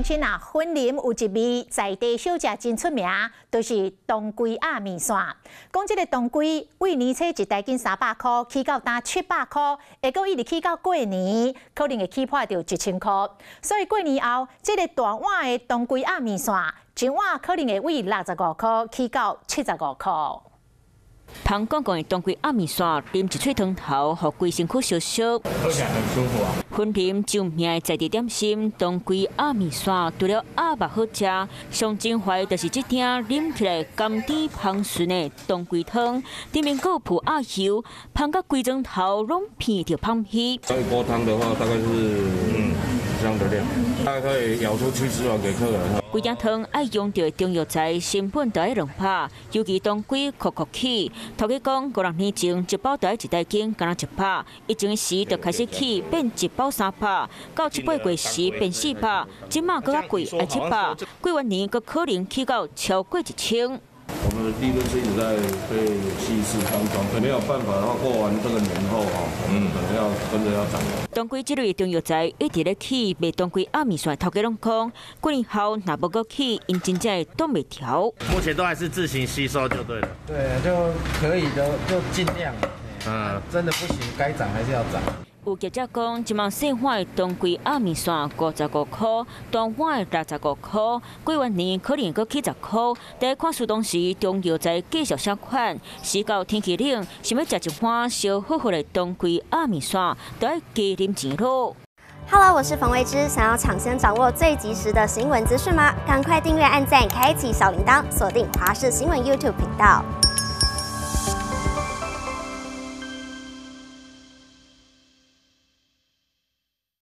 鄉親啊，雲林有一味在地小食真出名，就是當歸鴨麵線。講這个當歸，為年初一大斤300箍，起到今700箍，會閣一直起到過年，可能會起破著1000箍。所以過年後，這个大碗的當歸鴨麵線，一碗可能會為65箍起到75箍。芳公公的當歸鴨麵線，啉一喙湯頭，予規身軀燒燒，喝起來很舒服啊。雲林著名的在地點心當歸鴨麵線，除了鴨肉好食，上精華就是這鼎啉起來甘甜芳醇的當歸湯，頂面閣有浮鴨油，芳甲規磚頭攏鼻著芳香。一鍋湯的話，大概是這樣的量，大概可以舀出七十碗給客人。規鼎湯愛用著的中藥材成本都愛200，尤其當歸摳摳起。頭家講五六年前一包就愛一大斤，敢若100，疫情時就開始起，變一包300，到七八月時變400，這馬閣較貴，愛700，過完年閣可能起到超過1000。我們的利潤是一直在被稀釋當中，沒有辦法的話，過完這個年後哈，我們可能要跟着要漲。當歸這類中藥材一直咧起，賣當歸鴨麵線頭家攏講，過年後若無閣起，𪜶真正會擋袂牢。目前都還是自行吸收就對了。對，就可以的就盡量。真的不行，該漲還是要漲。有業者講，這馬細碗的當歸鴨麵線55箍，大碗的65箍，過完年可能閣起10箍。得看視當時中藥材繼續啥款，時到天氣冷，想欲食一碗燒好好的當歸鴨麵線，都愛加啉錢囉。 Hello，我是馮慧芝，想要搶先掌握最及時的新聞資訊嗎？趕快訂閱、按讚、開啟小鈴鐺，鎖定華視新聞 YouTube 頻道。